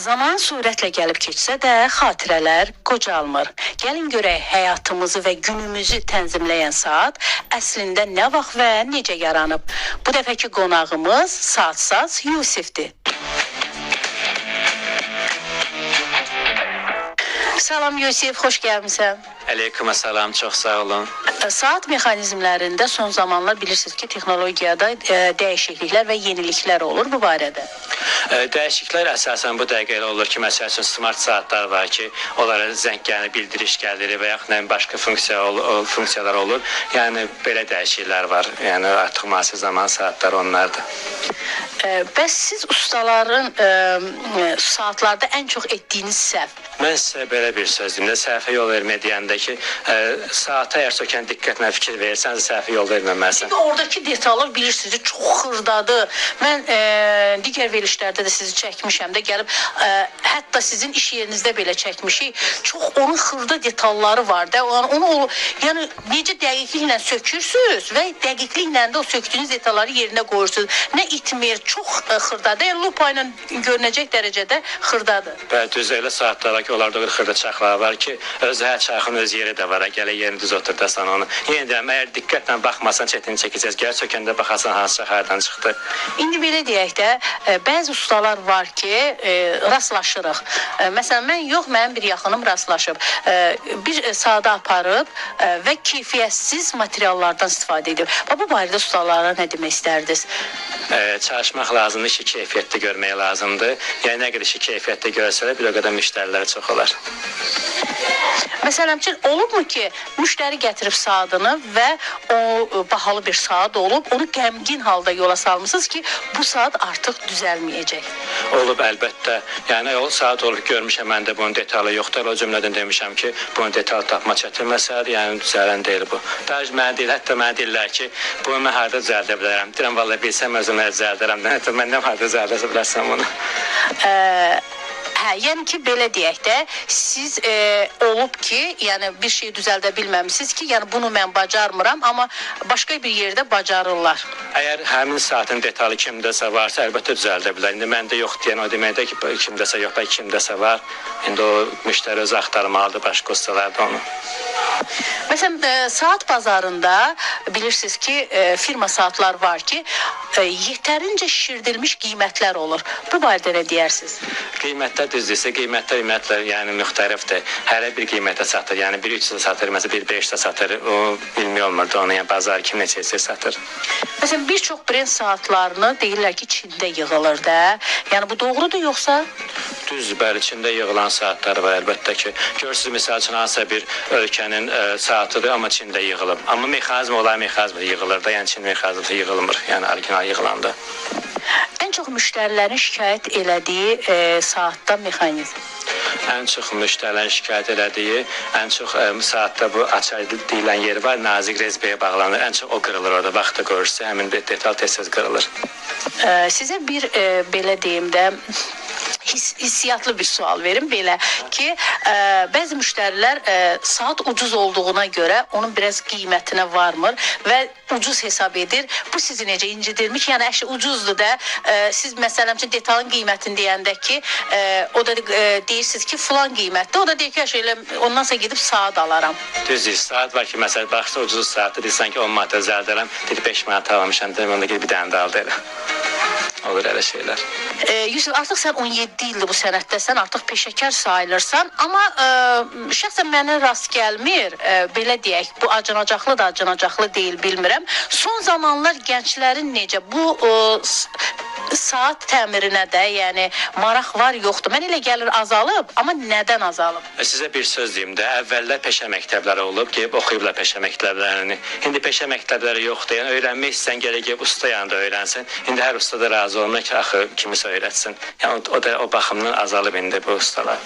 Zaman sürətlə gəlib keçsə də xatirələr qocalmır. Gəlin görək həyatımızı və günümüzü tənzimləyən saat əslində nə vaxt və necə yaranıb. Bu dəfəki qonağımız saatsaz Yusifdir. Salam Yusif, xoş gəlmisən. Aleyküm salam, çox sağ olun. Saat mexanizmlərində son zamanlar bilirsiniz ki, texnologiyada dəyişikliklər və yeniliklər olur bu barədə. Dəyişikliklər əsasən bu dəqiqə elə olur ki, məsəl üçün smart saatlar var ki, onlara zəng gəlir, bildiriş gəlir və yaxud nə başqa funksiyalar olur. Yəni belə dəyişikliklər var. Yəni artıq müasir zaman saatlar onlardır. Bəs siz ustaların saatlarda ən çox etdiyiniz səhv? Mən sizə belə bir söz deyim də, səhvə yol vermək deyəndə ki, saata əgər sökən diqqətlə fikir verirsən, səhvə yol verməməlisən. Çünki oradakı detallar bilirsiniz, çox xırdadır. Mən digər verilişlərdə də sizi çəkmişəm də, gəlib hətta sizin iş yerinizdə belə çəkmişik. Çox onun xırda detalları var da. Onu yəni necə dəqiqliklə sökürsünüz və dəqiqliklə də o sökdüyünüz detalları yerinə qoyursunuz. Nə itmir, çox xırdadır. Yəni lupa ilə görünəcək dərəcədə xırdadır. Bəli, düz elə saatlar var ki, onlarda o xırda çaxlar var ki, öz hər çaxın öz yeri də var. Gələ yerini düz oturdasan onu. Yenə deyirəm, əgər diqqətlə baxmasan çətin çəkəcəz. Gəl sökəndə baxasan hansı çax hardan çıxdı. İndi belə deyək də, bəzi ustalar var ki, rastlaşırıq. Məsələn, mən yox, mənim bir yaxınım rastlaşıb. Bir saata aparıb və keyfiyyətsiz materiallardan istifadə edib. Bu barədə ustalara nə demək istərdiniz? Çalışmaq lazımdır, işi keyfiyyətli görmək lazımdır. Yəni nə qədər işi keyfiyyətli görsələr, bir o qədər müştərilər çox olar. Məsələn üçün, olubmu ki, müştəri gətirib saatını və o bahalı bir saat olub, onu qəmgin halda yola salmısınız ki, bu saat artıq düzəlməyəcək? Olub, əlbəttə. Yəni, o saat olub, görmüşəm, mən də bunun detalı yoxdur. O cümlədən demişəm ki, bunun detalı tapma çətin məsələdir, yəni düzələn deyil bu. Daha mənə deyil, hətta mənə deyirlər ki, bunu mən harada düzəldə bilərəm. Deyirəm, vallahi bilsəm özüm düzəldərəm. Hətta mən nə harada düzəldə bilərsən bunu. Hə, yəni ki, belə deyək də, siz olub ki, yəni bir şey düzəldə bilməmisiniz ki, yəni bunu mən bacarmıram, amma başqa bir yerdə bacarırlar. Əgər həmin saatın detalı kimdəsə varsa, əlbəttə düzəldə bilər. İndi məndə yox deyən o deməkdir ki, kimdəsə yox, bəlkə kimdəsə var. İndi o müştəri özü axtarmalıdır, başqa ustalarda onu. Məsələn, saat bazarında bilirsiniz ki, firma saatlar var ki, yetərincə şişirdilmiş qiymətlər olur. Bu barədə nə deyərsiniz? Qiymətlər düzdürsə, qiymətlər ümumiyyətlə yəni müxtəlifdir. Hərə bir qiymətə satır. Yəni 1.300-ə satır, məsələn 1.500-ə satır. O bilmək olmur da onu, yəni bazar kim neçə istəyir satır. Məsələn, bir çox brend saatlarını deyirlər ki, Çində yığılır da. Yəni bu doğrudur yoxsa? Düzdür, bəli, Çində yığılan saatlar var əlbəttə ki. Görürsünüz, misal üçün hansısa bir ölkənin saatıdır, amma Çində yığılıb. Amma mexanizm olan mexanizm yığılır da, yəni Çin mexanizmi yığılmır, yəni orijinal yığılanda. Ən çox müştərilərin şikayət elədiyi saatda mexanizm? Ən çox müştərilərin şikayət elədiyi, ən çox saatda bu açar deyilən yeri var, nazik rezbəyə bağlanır. Ən çox o qırılır orada, vaxtda görürsə, həmin detal tez-tez qırılır. Sizə bir belə deyim də, hissiyatlı bir sual verim belə ki, bəzi müştərilər saat ucuz olduğuna görə onun biraz qiymətinə varmır və ucuz hesab edir. Bu sizi necə incidirmiş? Yəni əşi ucuzdur da. Siz məsələn üçün detalın qiymətini deyəndə ki, o da deyirsiniz ki, filan qiymətdir. O da deyir ki, əşi elə ondan sonra gedib saat alaram. Düzdür, saat var ki, məsələn baxsa ucuz saatdır, deyirsən ki, 10 manata düzəldərəm, deyir 5 manata almışam, deyir, onda gedib bir dənə də aldı elə. Olur elə şeylər. Yusif, artıq sən 17 ildir bu sənətdəsən, artıq peşəkar sayılırsan, amma şəxsən mənə rast gəlmir, belə deyək, bu acınacaqlı da acınacaqlı deyil, bilmirəm. Son zamanlar gənclərin necə bu saat təmirinə də, yəni maraq var, yoxdur. Mən elə gəlir azalıb, amma nədən azalıb? Sizə bir söz deyim də, əvvəllər peşə məktəbləri olub, gəlib oxuyublar peşə məktəblərini. İndi peşə məktəbləri yoxdur. Yəni öyrənmək istəyən gərək gəlib usta yanında öyrənsin. İndi hər usta da razı olmur ki, axı kimisə öyrətsin. Yəni o da o baxımdan azalıb indi bu ustalar.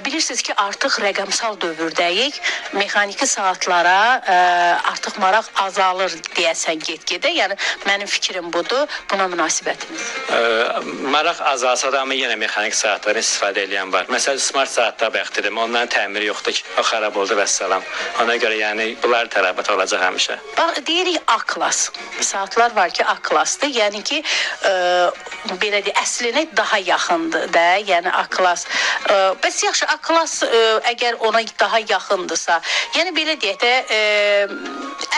Bilirsiniz ki, artıq rəqəmsal dövrdəyik. Mexaniki saatlara artıq maraq azalır deyəsən get-gedə. Yəni mənim fikrim budur. Buna münasibətiniz? Maraq azalsa da, amma yenə mexaniki saatlardan istifadə edən var. Məsələn, smart saatlar bayaq dedim, onların təmiri yoxdur ki, o xarab oldu vəssalam. Ona görə yəni bunlar tələbat olacaq həmişə. Bax, deyirik A klass. Saatlar var ki, A klassdır. Yəni ki, belə deyək, əslinə daha yaxındır da, yəni A klass. Bəs yaxşı, A klass əgər ona daha yaxındısa, yəni belə deyək də,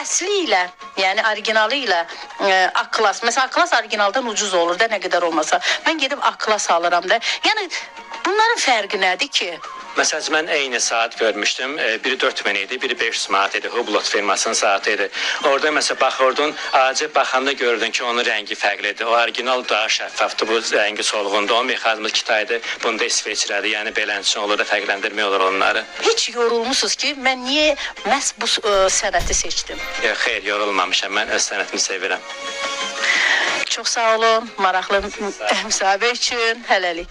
əsli ilə, yəni originalı ilə A klass. Məsələn, A klass originaldan ucuz olur da, nə qədər olmasa. Mən gedib A klass alıram da. Yəni bunların fərqi nədir ki? Məsələn, mən eyni saat görmüşdüm. Biri 4000 idi, biri 500 manat idi. Hublot firmasının saatı idi. Orada məsələn baxırdın, acı baxanda görürdün ki, onun rəngi fərqlidir. O orijinal daha şəffafdır, bu rəngi solğundur. O mexanizmi Kitaydır, bunda İsveçrədir. Yəni beləncə olur da fərqləndirmək olur onları. Heç yorulmusunuz ki, mən niyə məhz bu sənəti seçdim? Yox, xeyr, yorulmamışam. Mən öz sənətimi sevirəm. Çox sağ olun, maraqlı müsahibə üçün. Hələlik.